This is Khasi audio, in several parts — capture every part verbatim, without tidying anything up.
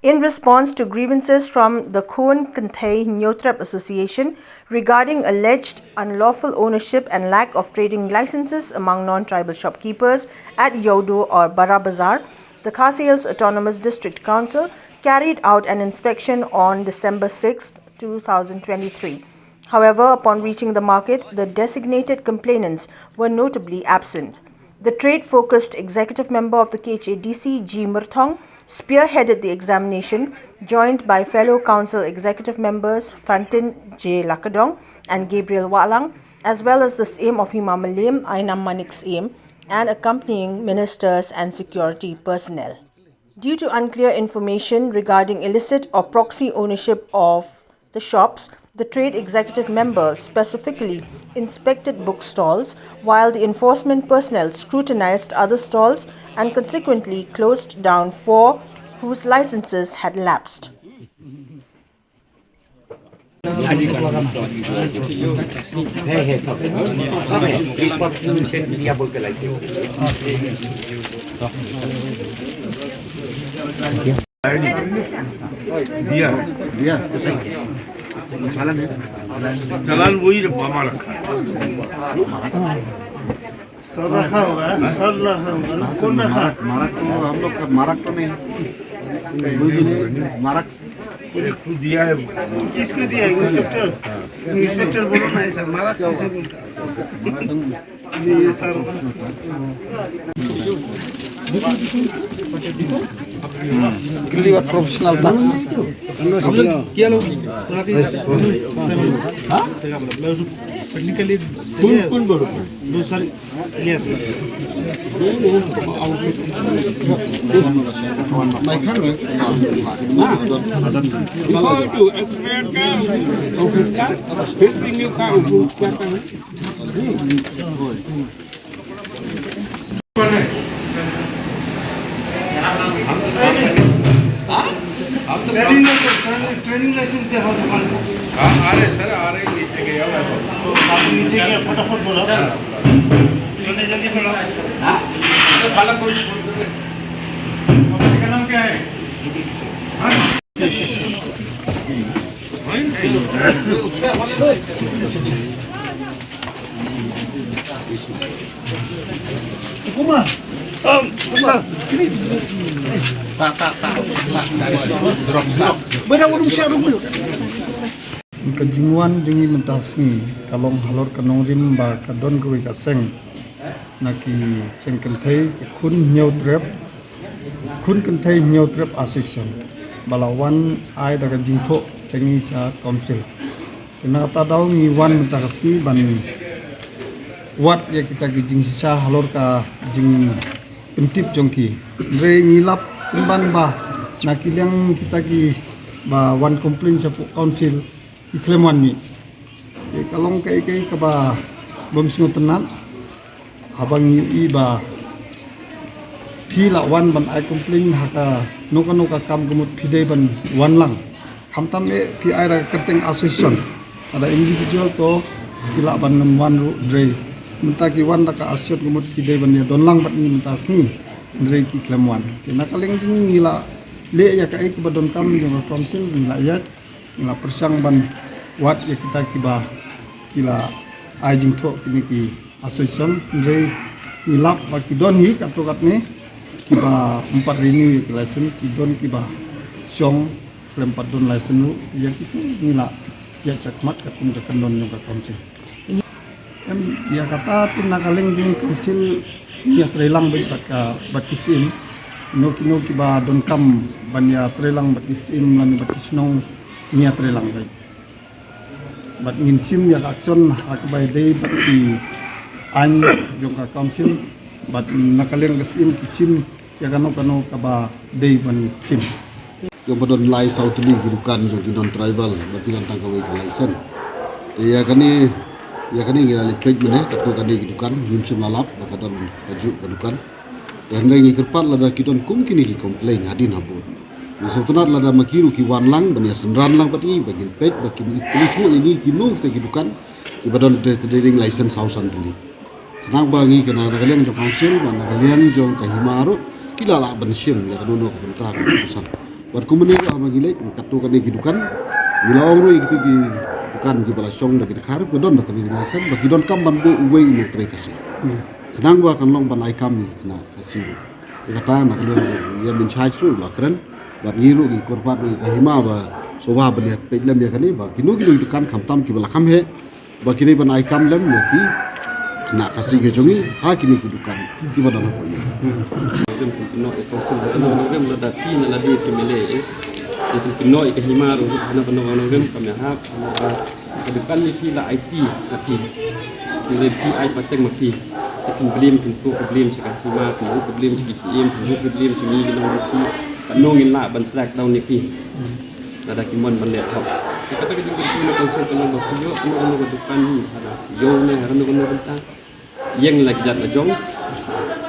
In response to grievances from the Khun Kynthei Hynñiewtrep Association regarding alleged unlawful ownership and lack of trading licenses among non-tribal shopkeepers at Iewduh or Bara Bazar, the Khasi Hills Autonomous District Council carried out an inspection on December sixth, two thousand twenty-three. However, upon reaching the market, the designated complainants were notably absent. The trade-focused executive member of the K H A D C, G Myrthong, spearheaded the examination, joined by fellow council executive members Fantin J Lakadong and Gabriel Wahlang, as well as the Syiem of Hima Mylliem, Ainam Manik Syiem, and accompanying ministers and security personnel. Due to unclear information regarding illicit or proxy ownership of the shops, the trade executive member specifically inspected book stalls, while the enforcement personnel scrutinized other stalls and consequently closed down four whose licenses had lapsed. दिया। दिया। चालान है। चालान वही रे, बाबा रखा है। सर रखा होगा, सर रखा होगा ना, कौन रखा? मारक, मारक तो हम लोग का मारक तो नहीं। कोई भी नहीं, मारक। एक तो दिया है। किसको दिया है? इंस्पेक्टर? इंस्पेक्टर बोलो ना, ऐसा मारक कैसे बोलता है? Clear professional tax. हम लोग क्या लोग थोड़ा के हाँ? टेक्निकली कौन, कौन बोलो? दो सारी। Yes. Training licence, training licence दिखाओ दुकान को। हाँ, आ रहे सर, आ रहे, नीचे गया हुआ है। आप नीचे गया, फटाफट बोला। हाँ। मैनेजर जी बोला। हाँ? तो काला कोट, कोट का नाम क्या है? हाँ? Kuma. Um, kuma. Tak, tak, tak. Tak, dari drop, drop. Bada ulung siap dulu. Ka jingwan jong ngi mynta sngi ka long halor ka nongrim ba ka don kawei ka seng, na ki seng kynthei, ka Khun Hynñiewtrep, Khun Kynthei Hynñiewtrep Association, ba la wan ai da ka jingthoh sha ngi sha council. Te na kata daw ngi wan mynta ka sngi ban wad ïa kita ki jingshisha halor ka jingpyntip jong ki. Hynrei ngi lap pynban ba na ki liang kita kiba wan complain shapoh council ki khlem wan mih. Te ka long kaei kaei kaba bym sngewtynnat. Haba ngi ïohi ba phi la wan ban ai complain ha kano kano ka kam ka mut phi dei ban wan lang. Khamtam eh phi ai da ka kyrteng association. Lada individual to ki lah ban ym wan ruh, hynrei mynta ki wan da ka association ka mut phi dei ban ïa don lang bad ngi mynta sngi, hynrei ki khlem wan. Te na ka liang jong ngi, ngi la leh ïa kaei kiba donkam jong ka council, ngi la ïaid, ngi la pyrshang ban wad ïa kita kiba ki la ai jingthoh kine ki association, hynrei ngi lap ba ki don hi katto katne kiba ym pat renew ïa ki license, ki don kiba shong khlem pat don license ruh. Ïa kito ngi la ïaid shakhmat katkum ka kyndon jong ka council. Em, ïa kata te na ka liang jong council ngi ïatreilang beit bad ka, bad ki syiem. Kino kino kiba donkam ban ïatreilang bad ki syiem lane bad ki shnong, ngi ïatreilang beit. Bad ngin shim ïa ka action ha kaba ïadei bad ki aiñ jong ka council, bad na ka liang ka syiem ki shim ïa kano kano kaba dei ban shim. Jong ba don lai saw tylli ki dukan jong ki non tribal bad ki don tang kawei ka license. Te ïa kane, ïa kane ngi la leit peit mynne, katto katne ki dukan ngim shym la lap ba ka don kajuh ka dukan. Te hynrei ngi kyrpad lada ki don kum kine ki complain hadien habud, ngi sngewtynnat lada ma ki ruh ki wan lang ban ïa synran lang bad ngi, ba ngin peit, ba kin ïathuh ïa ngi kino kita ki dukan kiba don trading license saw san tylli. Khnang ba ngi, ka na ka liang jong council bad na ka liang jong ka hima ruh, ki la lah ban shim ïa kano kano ka bynta kaba kongsan. Bad kumne ruh haba ngi leit katto katne ki dukan, ngi la ong ruh ïa kito ki dukan kiba la shong da ki dkhar, ba don da kane ka license, ba ki donkam ban buh uwei u nongtrei Khasi. Khnang ba kan long ban ai kam ïa ki khynnah Khasi ruh. Te kata na ka liang ïa Mynshuwa ruh la kren bad ngi ruh ngi kyrpad ruh ïa ka hima ba sngewbha ban ïa peit lem ïa kane, ba kino kino ki dukan khamtam kiba la kham heh, ba ki dei ban ai kam lem ïa ki khynnah Khasi ki jong ngi ha kine ki dukan kiba don hapoh ïing. Nongrim kum kynnoh ïa council ba nongrim lada phi na lade phi mele eh. Kum kynnoh ïa ka hima ruh hana ba nongrim kam ïahap, hana ba ka dukan ni phi la aiti na phi. Phi leh phi ai pateng ma phi. Te phin blame, phin buh ka blame sha ka hima, phin buh ka blame sha ki C M, phin buh ka blame sha ngi ki nong D C. Katno ngin lah ban track down ïa ki. Lada ki mon ban leh thok. Te kata ka jingkyrkhu na council ka long ba phi ïoh kano kano ka dukan hi ha la ïew ne ha kano kano ka bynta, ïeng la ka jait la jong,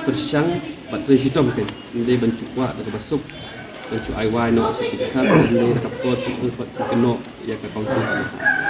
pyrshang bad trei shitom kein. Ym dei ban shu kwah da kaba suk, ban shu ai wai noh sha ki dkhar, ym dei da ka por phi ong pat phi kynnoh ïa ka council ka bynta.